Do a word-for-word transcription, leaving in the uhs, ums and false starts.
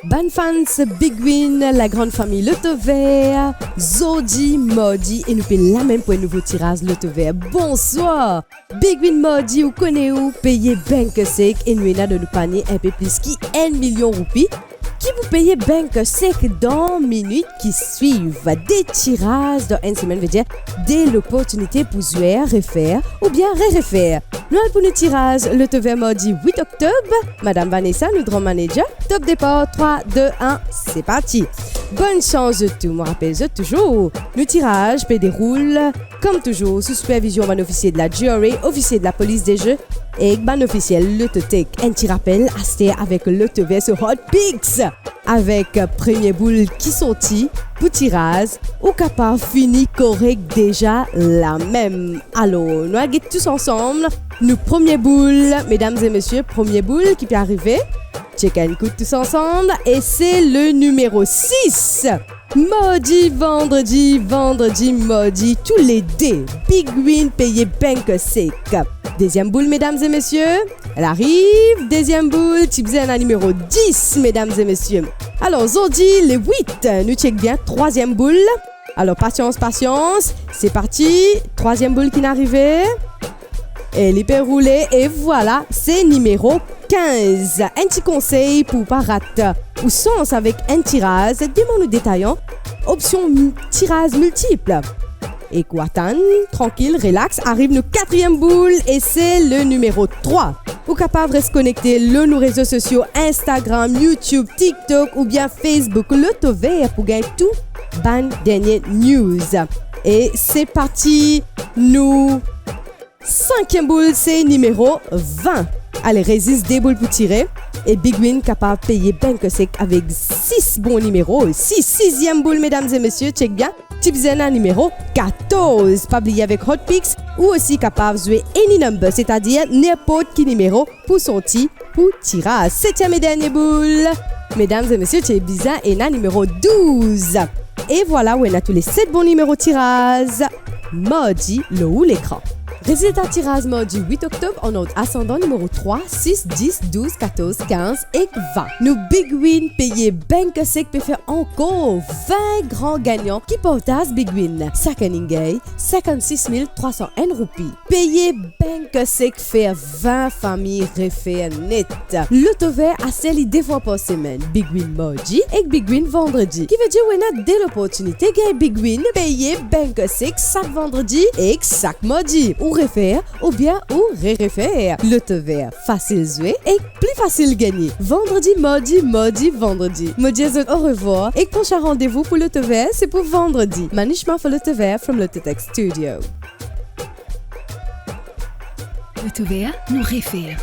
Bann fans Big Win, lagrann fami Lotover, zordi mardi e nou pe la mem pou enn nouvo tiraz Lotover. Bonswar! Big Win mardi, ou kone ou peye bank sek e nou ena dan nou panie inpe plis ki enn milion roupi ki pou peye bank sek dan minit ki swiv. De tiraz dan enn semenn, vedir de loportinite pou zwer, refer oubien re-refer. Nou al pou nou tiraz Lotover mardi wit oktob. Madam Vanessa, nou drum manager. Top depar, trwa, de, enn, se parti. Bonn sans zot tou, mo rapel zot touzour, nou tiraz pe deroul, kom touzour, sou sipervizion bann ofisie de la G R A, ofisie de la polis de ze, ek bann ofisiel Lototech. Enn ti rapel, aster avek Lotover so Hot Picks. Avek premie boul ki sorti pou tiraz, ou kapav fini korek deza lamem. Alor, nou al get tous ansam nou premie boul, medam e mesie, premie boul ki pe arive. Chek enn kout tous ansam, e se le nimero sis. Mardi, vandredi, vandredi, mardi, toulede, Big Win peye bank sek. Deziem boul, medam e mesie, li arive. Deziem boul, ti bizin ena nimero dis, medam e mesie. Alor, zordi, le wit, nou chek bien trwaziem boul. Alor, pasians, pasians, se parti, trwaziem boul ki'nn arive. E li pe roule, e vwala, se nimero kinz. Enn ti konsey pou pa rat ou sans avek enn tiraz, demann ou detayan opsion m-, tiraz miltip. Ek ou atann, trankil, relax, ariv nou katriem boul, e se le nimero trwa. Ou kapav res konekte lor nou rezo sosio, Instagram, YouTube, TikTok oubien Facebook Lotover pou gagn tou bann dernie news. E se parti, nou sankiem boul, se nimero vin. Ale, res zis de boul pou tire, e Big Win kapav peye bank sek avek sis bon nimero. Sis, siziem boul, medam e mesie, chek bien, ti bizin ena nimero katorz. Pa bliye, avek Hot Picks, ou osi kapav zwe any number, setadir ninport ki nimero pou sorti pou tiraz. Setiem e dernie boul, medam e mesie, ti bizin ena nimero douz. E vwala, ou ena tou le set bon nimero tiraz mardi lor ou lekran. Rezilta tiraz mardi wit oktob an ord asandan, nimero trwa, sis, dis, douz, katorz, kinz ek vin. Nou Big Win peye bank sek pe fer ankor vin gran gagnan ki partaz Big Win. Sakenn inn gagn sinkannsis mil trwa san enn roupi. Peye bank sek, fer vin fami refer net. Lotover aster li de fwa par semenn, Big Win mardi ek Big Win vandredi. Ki vedir ou ena de loportinite gagn Big Win, peye bank sek sak vandredi ek sak mardi. Ou refer oubien ou re-refer. Lotover, fasil zwe ek pli fasil gagne. Vandredi, mardi, mardi, vandredi. Mo dir zot orevwar ek prosin randevou pou Lotover, se pou vandredi. Manishma for Lotover from Lototech Studio. Lotover, nou refer.